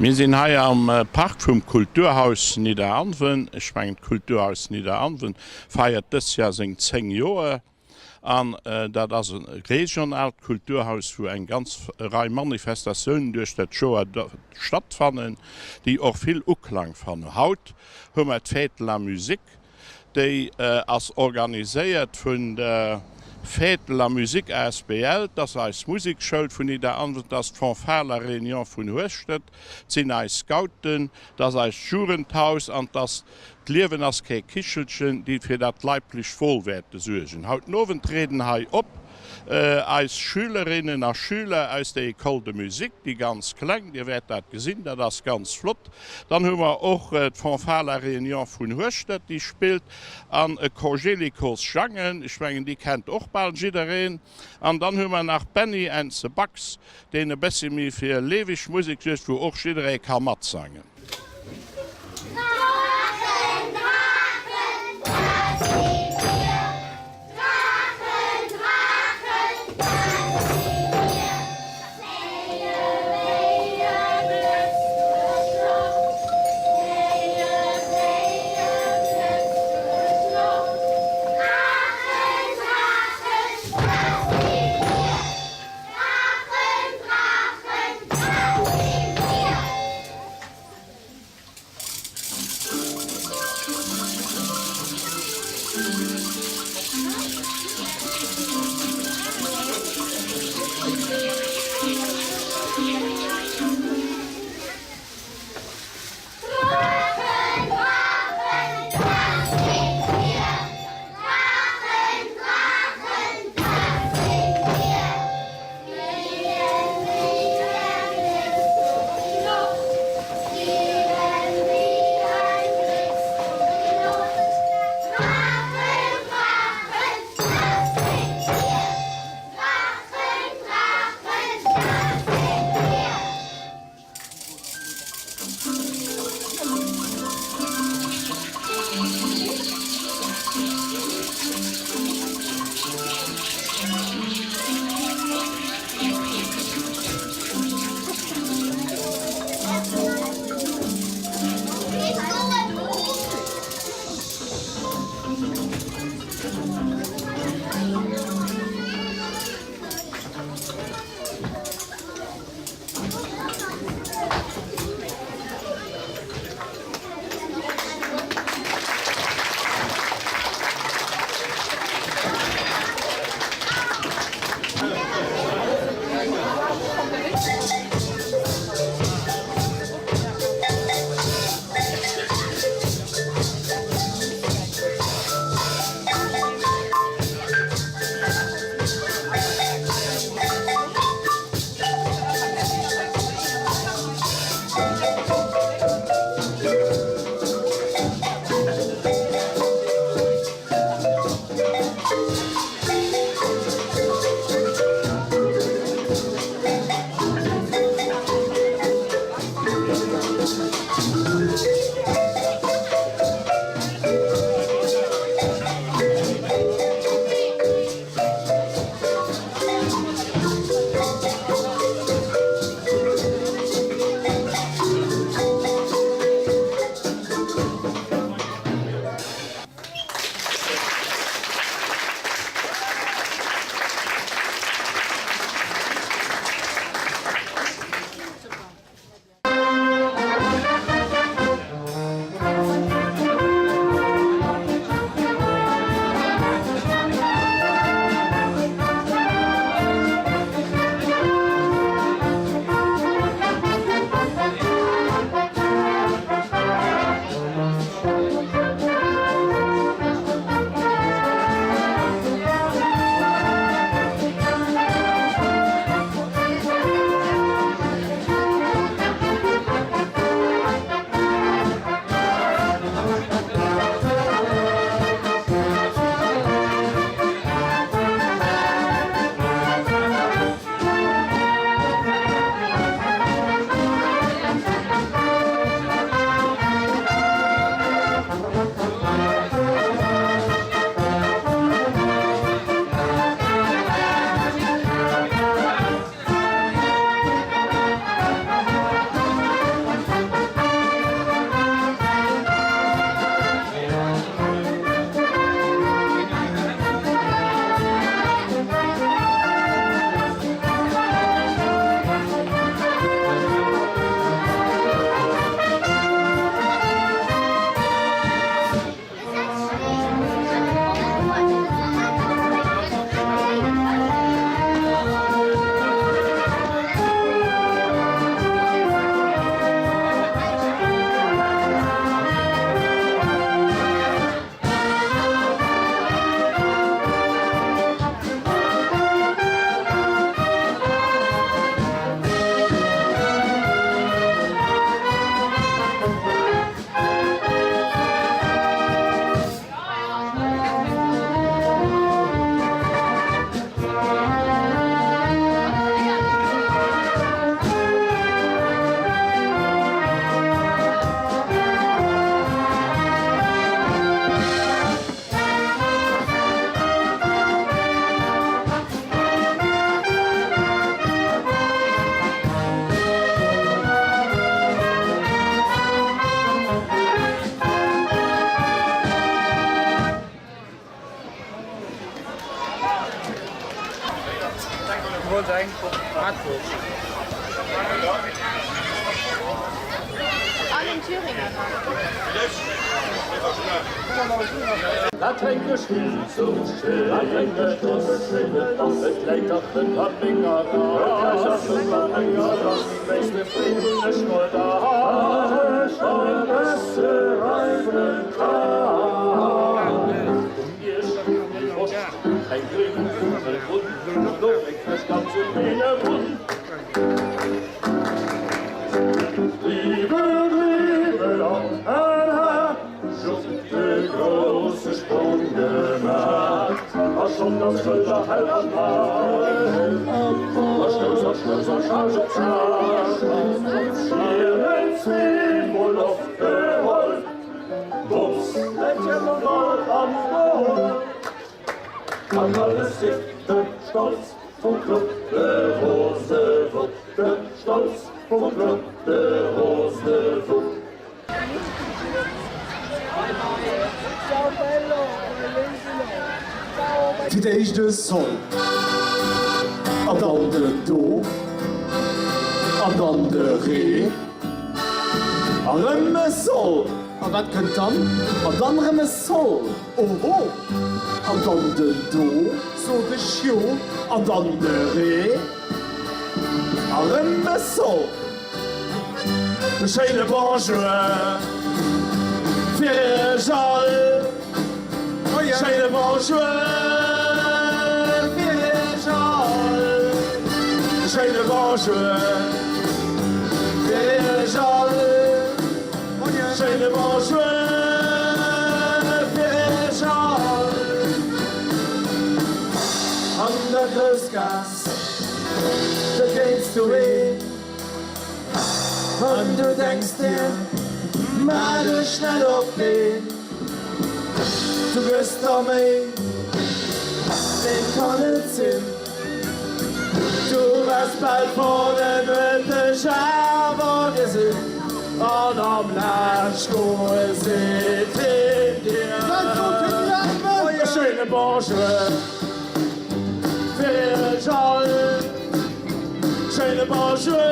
Mir sinn hei am Park vum Kulturhaus Nidderaanwen. Ech mengen, d'Kulturhaus Nidderaanwen feiert dës Jahr seng 10 Joer. An dat ass e regionaalt Kulturhaus, wou eng ganz Rei Manifestatiounen duerch dat Joer stattfannen, déi och vill Uklang fannen. Haut hu mer d'Fête de la Musique, déi ass organiséiert vun der Fête de la Musique asbl, 't ass eis Musekschoul vun Nidderaanwen, 't ass d'Fanfare La Réunion vun Hueschtert, 't sinn eis Scouten, 't ass eist Jugendhaus an 't ass D'Liewen ass kee Kichelchen, déi fir dat leiblech Wohl wäerte suergen. Haut den Owend trieden hei op eis Schülerinnen a Schüler aus der École de Musique, déi ganz Kleng, Dir wäert dat gesinn, dat ass ganz flott. Dann hu mer och d'Fanfare La Réunion vun Hueschtert, déi spillt, an e Cogelicos Jangen, ech mengen déi kennt och bal jiddereen. An dann hu mer nach Benny and the Bugs, deen e bëssi méi fir lieweg Musek suergt, wou och jidderee ka matsangen. Drachen, Drachen, dat si mir! Drachen, Drachen, dat si mir! Fléie wéi e Blëtz duerch d'Loft, fléie wéi e Blëtz duerch d'Loft. Drachen, Drachen, dat si mir! Drachen, Drachen, dat si mir! Fir d'éischt e Sol, an dann den Do, an dann de Ré, a rëm e Sol. A wat kënnt dann? An dann rëm e Sol, oho, an dann den Do, sot ech jo, an dann de Ré, a rëm e Sol. E schéine Bonjour fir iech all. Schéine Bonjour fir iech all. E schéine Bonjour fir iech all. Schéine Bonjour fir iech all. An der Groussgaass begéins du een. An du denks dir, Maach dech net op d'Been, du gëss der Méi, deen kann et sinn. Du waars bal fort, en huet dech awer gesinn, an am Laanschtgoe seet hien dir, E schéine Bonjour fir iech all. Schéine Bonjour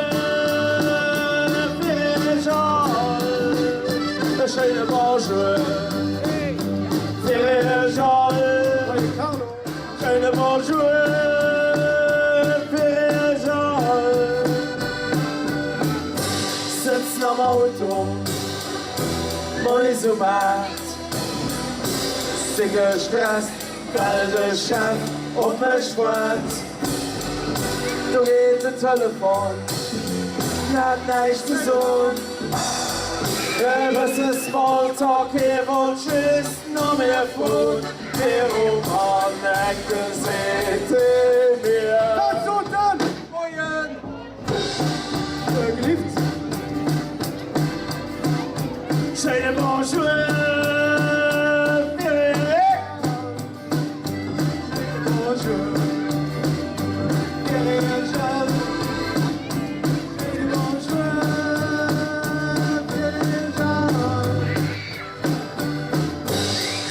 fir iech all. E schéine Bonjour fir iech all. Schéine Bonjour fir iech all. Sëtzen am Auto moies um 8, si gestresst well de Chef op mech waart. Do geet den Telefon, hien hat näischt ze soen. E bësse Smalltalk, hie wollt just no mir froen. Virum Anhänke seet hie mir. Wat sot en? Moien, gelift. Schéine Bonjour fir iech.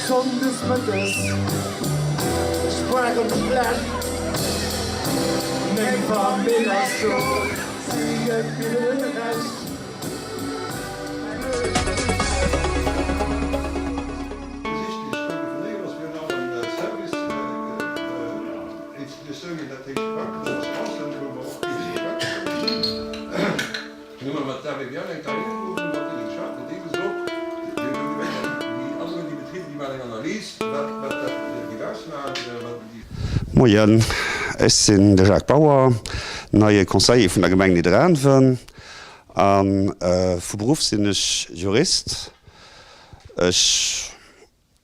Sonndes mëttes, ech war um Schlecht, meng Famill ass do, si gëtt mir de Rescht. Moien, ech sinn de Jacques Bauer, neie Conseiller vun der Gemeng Nidderaanwen. A vu Beruff sinn ech Jurist. Ech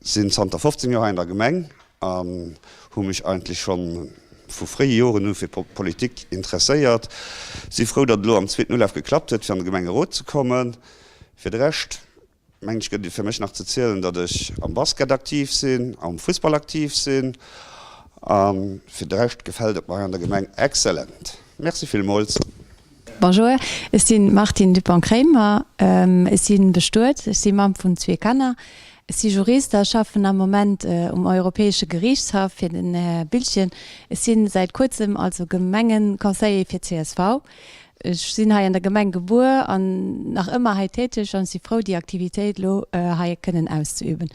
sinn zanter 15 Joer hei an der Gemeng an hu mech eigentlech scho vu fréie Joren u fir Politik interesséiert. Si frou, datt et elo am zweeten Ulaf geklappt huet, fir an de Gemengerot ze kommen. Fir de Rescht mengen ech gëtt et fir mech nach ze zielen, datt ech am Basket aktiv sinn, am Fussball aktiv sinn a fir de Rescht gefält et mer hei an der Gemeng excellent. Merci villmools. Bonjour, ech sinn d'Martine Dupont-Kremer. Ech si bestuet, ech si Mamm vun zwee Kanner. Ech si Jurist a schaffen am Moment um Europäesche Geriichtshaff fir den Här Biltgen. Ech si säit kuerzem also Gemengeconseiller fir csv. Ech sinn hei an der Gemeng gebuer an nach ëmmer hei täteg an ech si frou déi Aktivitéit elo hei kënnen auszeüben.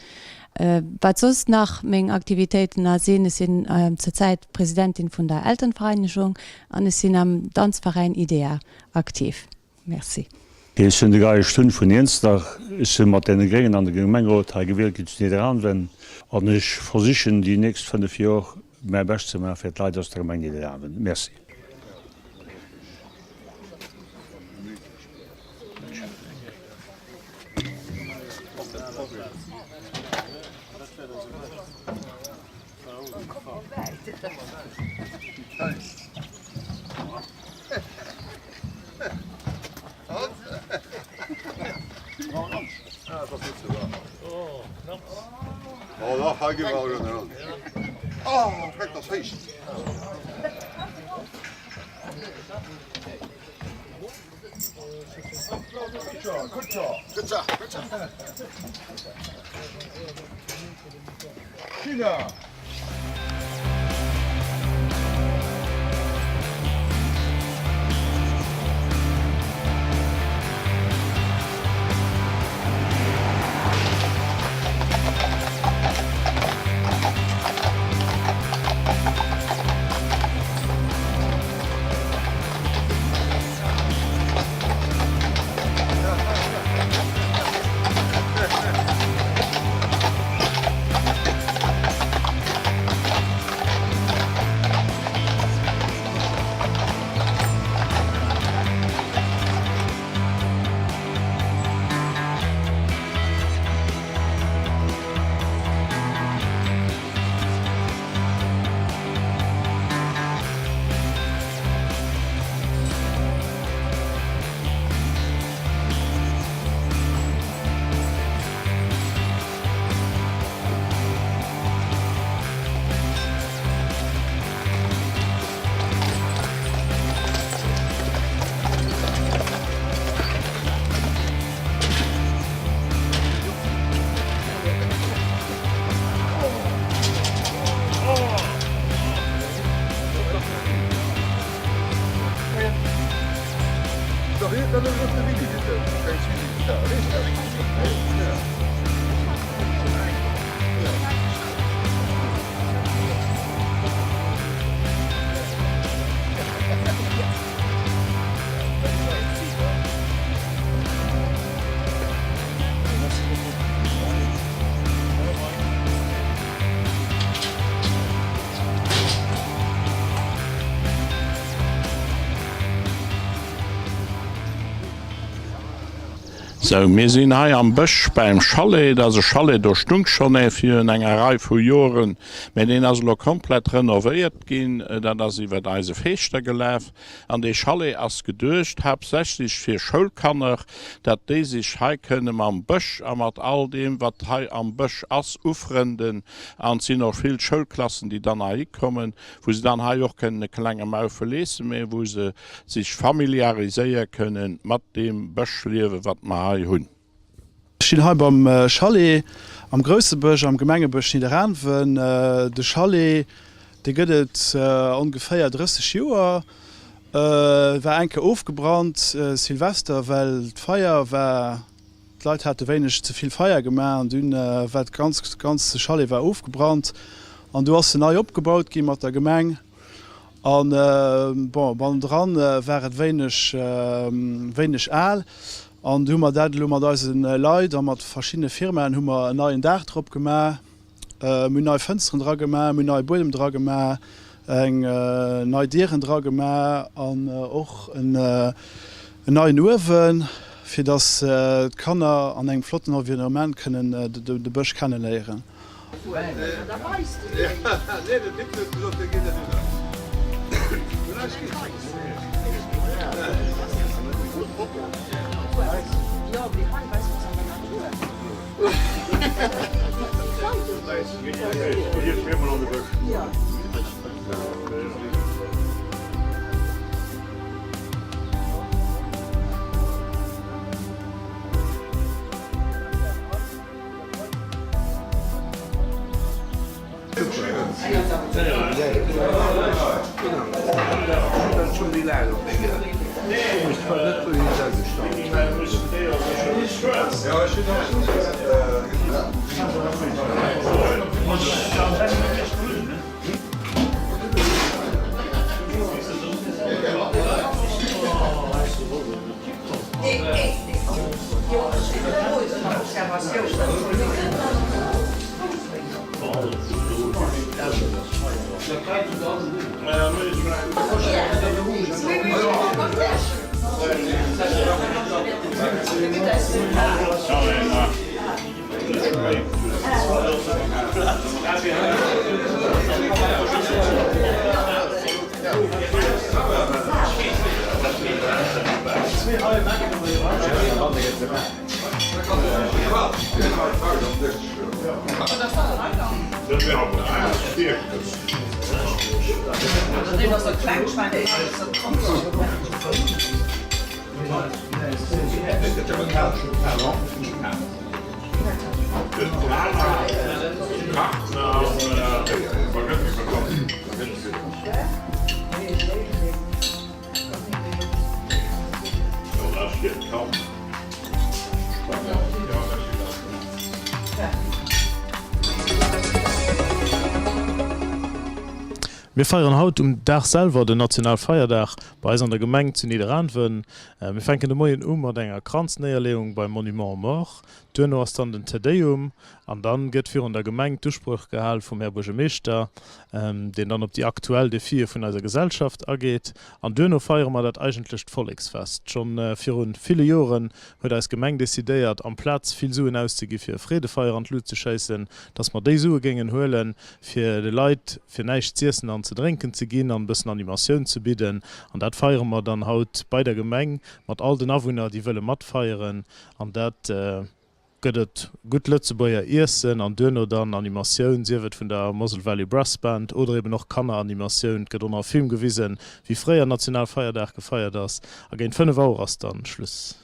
Wat soss nach meng Aktivitéiten a sinn, ech sinn zur Zäit Presidentin vun der Elternvereinigung an ech sinn am Danzveräin IDEA aktiv. Merci. Ech sinn de Guy Stunn vun Iernstach. Ech si mat deene Gréngen an de Gemengerot hei gewielt ginn zu Nidderaanwen an ech versichen déi nächst 5 Jor mäi Bescht ze maachen fir d'Leit aus der Gemeng Nidderaanwen. Merci. Sou, mir sinn hei am Bësch beim Chalet. Dat ass e Chalet, do stung schonn ee virun enger Rei vu Joren, mä deen ass elo komplett renovéiert ginn. Dat ass iwwert eise Feeschter gelaf. An dee Chalet ass geduecht haaptsächlech fir Schoulkanner, datt déi sech hei kënne mam Bësch a mat all deem, wat hei am Bësch ass, ufrënden. An et sinn och vill Schoulklassen, déi dann heihi kommen, wou se dann hei och kënnen e klenge Maufel leessen, mä wou se sech familiariséiere kënnen mat deem Bëschliewe wat mer hei hunn. Ech stinn hei beim Chalet am Groussebësch am Gemengebësch Nidderaanwen. De Chalet, dee gëtt et ongeféier 30 Joer. War eng Kéier ofgebrannt Silvester, well d'Feier war, d'Leit hate wéineg ze vill Feier gemaach an dunn war d'ganz ganze Chalet war ofgebrannt an du ass en nei opgebaut gi mat der Gemeng. An bon, bannendran war et wéineg, wéineg al. An du hu mer dat elo mat eise Leit a mat verschiddene Firmaen hu mer en neien Daach drop gemaach. Mir hunn nei Fënsteren dra gemaach, mir hunn neie Buedem dra gemaach, eng nei Dieren dra gemaach an och en neien Uewen, fir datt d'Kanner an engem flotten Environnement kënnen de Bësch kenneléieren. Mir feieren haut um Dag selwer den Nationalfeierdag bei eis an der Gemeng zu Nidderaanwen. Mir fänken de Moien u mat enger Kranznéierleeung beim Monument aux Morts. Duerno ass dann den Te Deum an dann gëtt virun der Gemeng d'Usproch gehal vum Här Buergermeeschter, deen dann op déi aktuell Defie vun eiser Gesellschaft ageet. An duerno feiere mer dat eigentlecht Volleksfest. Schonn virun ville Joren huet eis Gemeng decidéiert, amplaz vill Suen auszegi fir e Freedefeier an d'Lut ze schéissen, dass mer déi Sue géingen huelen, fir de Leit fir näischt z'iessen an ze drénken ze ginn an e bëssen Animatioun ze bidden. An dat feiere mer dann haut bei der Gemeng mat all den Awunner, déi wëlle matfeieren. An dat gëtt et gutt Lëtzebuerger Iessen an duerno dann Animatioun, sief et vun der Mosel Valley Brass Band oder eben och Kanneranimatioun. Et gëtt och nach e Film gewisen, wéi fréier Nationalfeierdag gefeiert ass. A géint 5 Auer ass dann Schluss.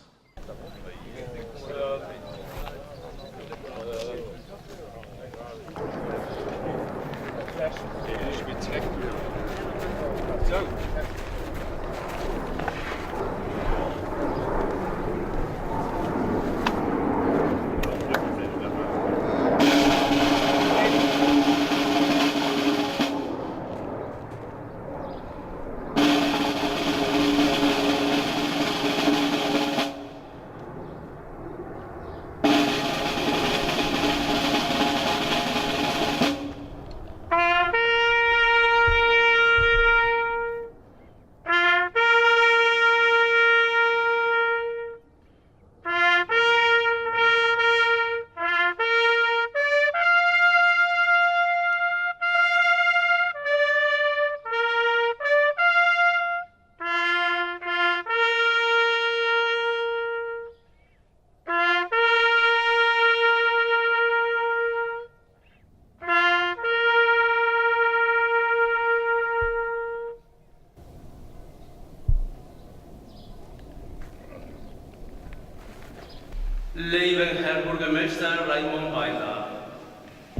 Léiwen Här Buergermeeschter Raymond Weiler,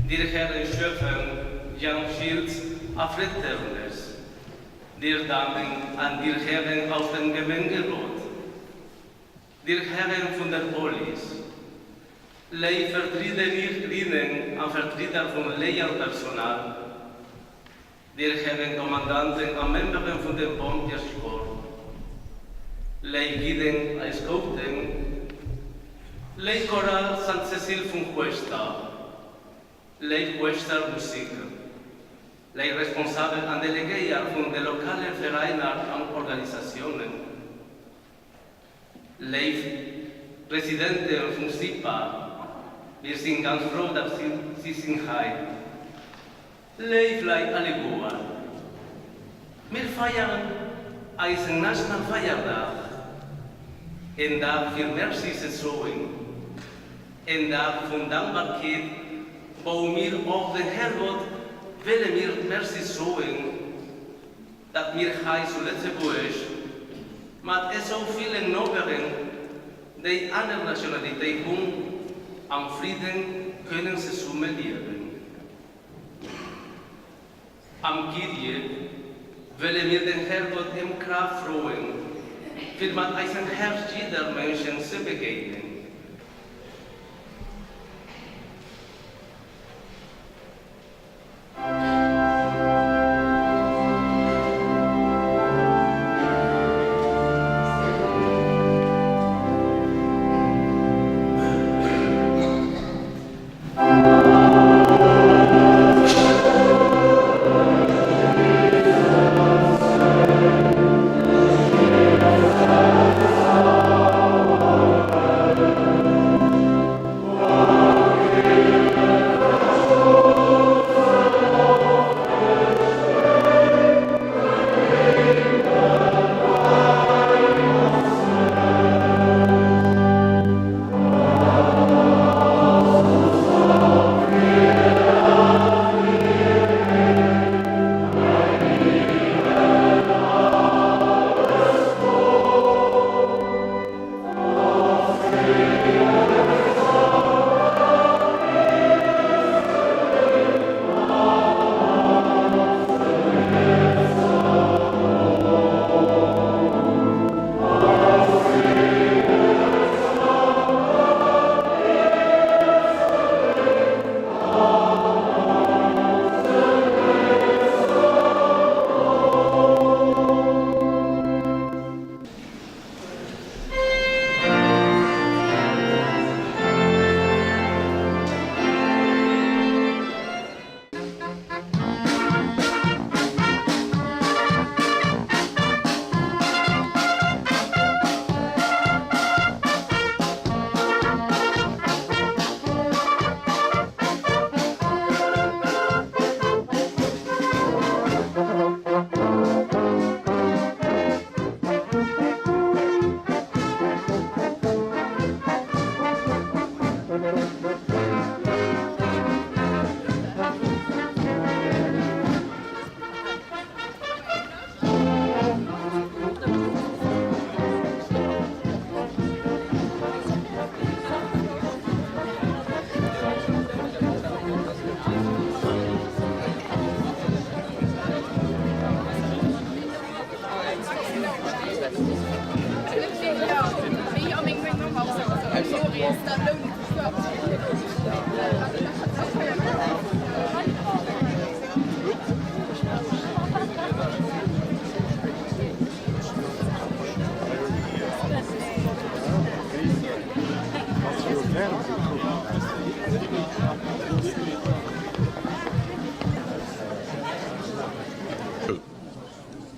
Dir Häre Schöffen Jean Schiltz a Fred Ternes, Dir Damen an Dir Hären aus dem Gemengerot, Dir Hären vun der Police, léif Vertriederinnen a Vertrieder vum Léierpersonal, Dir Hären Kommandanten a Memberen vun dem Pompjeescorps, léif Guiden a Scouten, léif Chorale Sainte Cécile vun Hueschter, léif Hueschter Musik, léif Responsabel an Delegéier vun de lokale Veräiner an Organisatiounen, Léif Presidenten vum CIPA, mir sinn ganz frou, datt si sinn hei. Léif Leit alleguer, mir feiern eisen Nationalfeierdag, en Dag fir Merci ze soen, en Dag vun Dankbarkeet, wou mir och den Herrgott wëlle mir Merci soen, datt mir hei zu Lëtzebuerg mat esou villen Noperen, déi aner Nationalitéit hunn, am Fridden kënnen zesumme liewen. Am Kyrie wëlle mir den Herrgott ëm Kraaft froen, fir mat eisem Häerz jidder Mënschen ze begéinen.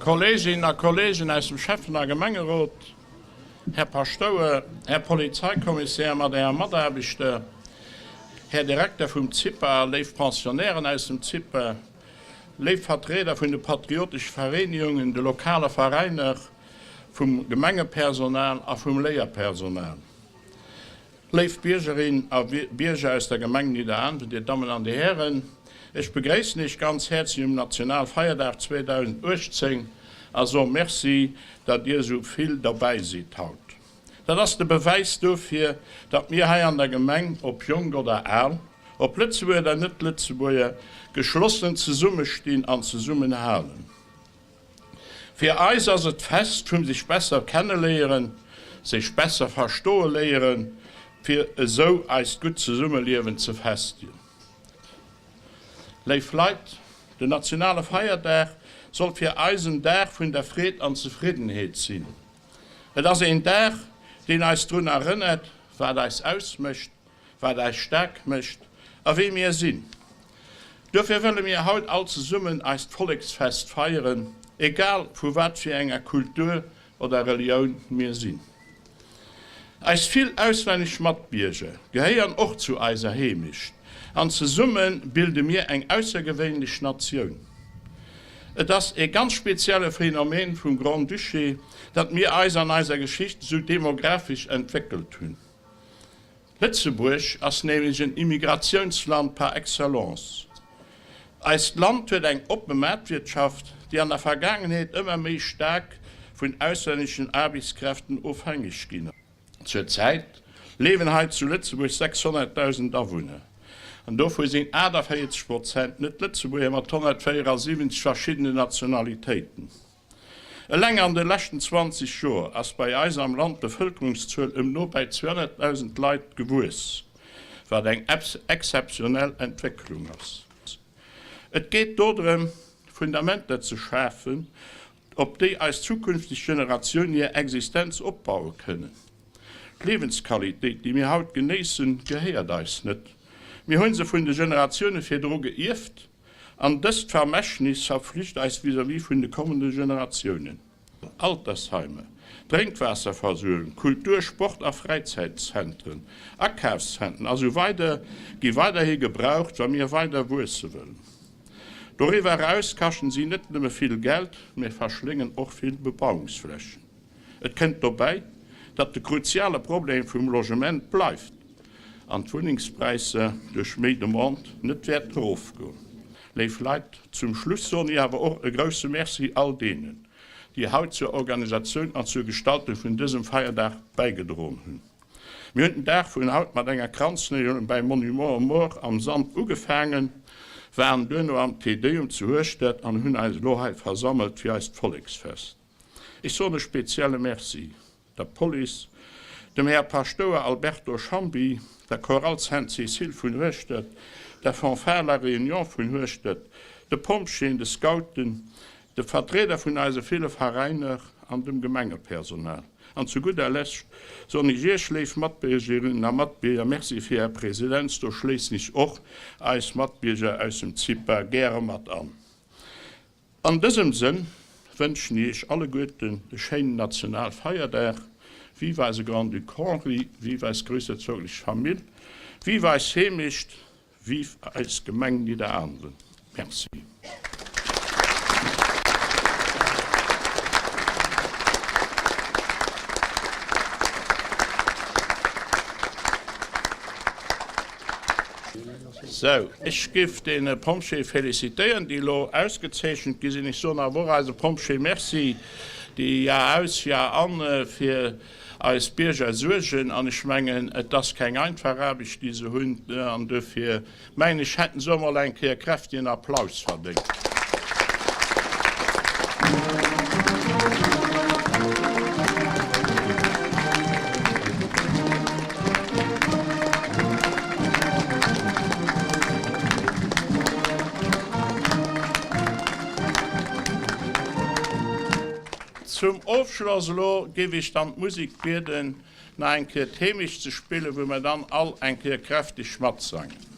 Kolleeginnen a Kolleegen aus dem Schäffen a Gemengerot, Här Paschtouer, Här Polizeikommissär mat Ärer Mataarbechter, Här Direkter vum CIPA, léif Pensionnairen aus dem CIPA, léif Vertrieder vun de patriotesche Vereenigungen, de lokale Veräiner, vum Gemengepersonal a vum Léierpersonal, léif Biergerinnen a Bierger aus der Gemeng Nidderaanwen, Dir Dammen an Dir Hären, ech begréissen Iech ganz häerzlech um Nationalfeierdag 2018 a soe Merci, datt Dir esou vill derbäi sidd haut. Dat ass de Bewäis dofir, datt mir hei an der Gemeng, ob jonk oder al, ob Lëtzebuerger oder Net-Lëtzebuerger, geschlossen zesummestinn an zesummenhalen. Fir eis ass et d'Fest vum sech besser kenneléieren, sech besser verstoe léieren, fir esou eist gutt Zesummeliewen ze festigen. Léif Leit, den nationale Feierdag soll fir eis en Dag vun der Freed an Zefriddenheet sinn. Et ass een Dag, deen eis drun erënnert, wat eis ausmécht, wat eis staark mécht a wie mir sinn. Duerfir wëlle mir haut all zesummen eist Volleksfest feieren, egal vu wat fir enger Kultur oder Relioun mir sinn. Eis vill auslännesch Matbierger gehéieren och zu eiser Heemecht an zesumme bilde mir eng aussergewéinlech Natioun. Et ass ee ganz spezielle Phänomen vum Grand-Duché, datt mir eis an eiser Geschicht esou demographesch entwéckelt hunn. Lëtzebuerg ass nämlech en Immigratiounsland par excellence. Eist Land huet eng oppe Maartwirtschaft, déi an der Vergaangenheet ëmmer méi staark vun auslänneschen Aarbechtskräften ofhängeg ginn ass. Zur Zäit liewen hei zu Lëtzebuerg 600.000 Awunner. An dovu sinn 48 Prozent Net-Lëtzebuerger mat 174 verschiddenen Nationalitéiten. Eleng an de leschten 20 Joer ass bei eis am Land d'Bevëlkerungszuel ëm no bäi 200.000 Leit gewuess, wat eng exzeptionell Entwécklung ass. Et geet dodrëm, Fundamenter ze schafen, op déi eis zukünfteg Generatiounen hir Existenz opbaue kënnen. D'Liewensqualitéit, déi mir haut genéissen, gehéiert eis net. Mir hu se vun de Generatioune virdru geierft an dëst Vermächtnis verflicht eis vis-à-vis vun de kommende Generatiounen. Altersheimer, Drénkwaasserversuergung, Kultur-, Sport a Fräizäitzentren, Akafszentren a sou weider gi weiderhi gebraucht, wa mir weider wuesse wëllen. Doriwwer eraus kaschten si net nëmme vill Geld, mä verschléngen och vill Bebauungsflächen. Et kënnt dobäi, datt de kruziale Problem vum Logement bleift an d'Wunnengspräisser duerch méi Demande net wäerten erofgoen. Léif Leit, zum Schluss soen ech awer och e grousse Merci all deenen, déi haut zur Organisatioun an zur Gestaltung vun dësem Feierdag bäigedroen hunn. Mir hunn den Dag vun haut mat enger Kranzleeung beim Monument aux Morts am Sand ugefaangen, waren duerno am Te Deum zu Hueschtert an hunn eis elo hei versammelt fir eist Volleksfest. Ech soen e spezielle Merci der Police, dem Här Paschtouer Alberto Chambi, der Chorale Sainte Cécile vun Hueschtert, der Fanfare La Réunion vun Hueschtert, de Pompjeeën, de Scouten, de Vertrieder vun eise ville Veräiner an dem Gemengepersonal. An zu gudder Lescht soen ech Iech, léif Matbiergerinnen a Matbierger, Merci fir Är Präsenz. Do schléissen ech och eis Matbierger aus dem CIPA gäre mat an. An dësem Sënn wënschen Iech alleguerten e schéinen Nationalfeierdag. Vive eise Grand-Duc Henri, vive eis groussherzoglech Famill, vive eis Heemecht, vive eis Gemeng Nidderaanwen. Merci. Sou, ech giff deene Pompjeeë félicitéieren, déi elo ausgezeechent gi sinn. Ech soen awer och eise Pompjeeë Merci, déi Jar aus, Jar an fir eis Bierger suergen. An ech mengen, et ass keng einfach Aarbecht, déi se hunn. An duerfir mengen ech, hätten se och emol eng Kéier kräftigen Applaus verdéngt. Zum Ofschloss elo géif ech dann d'Musik bieden, nach eng Kéier d'Heemecht ze spillen, wou mer dann all eng Kéier kräfteg matsangen.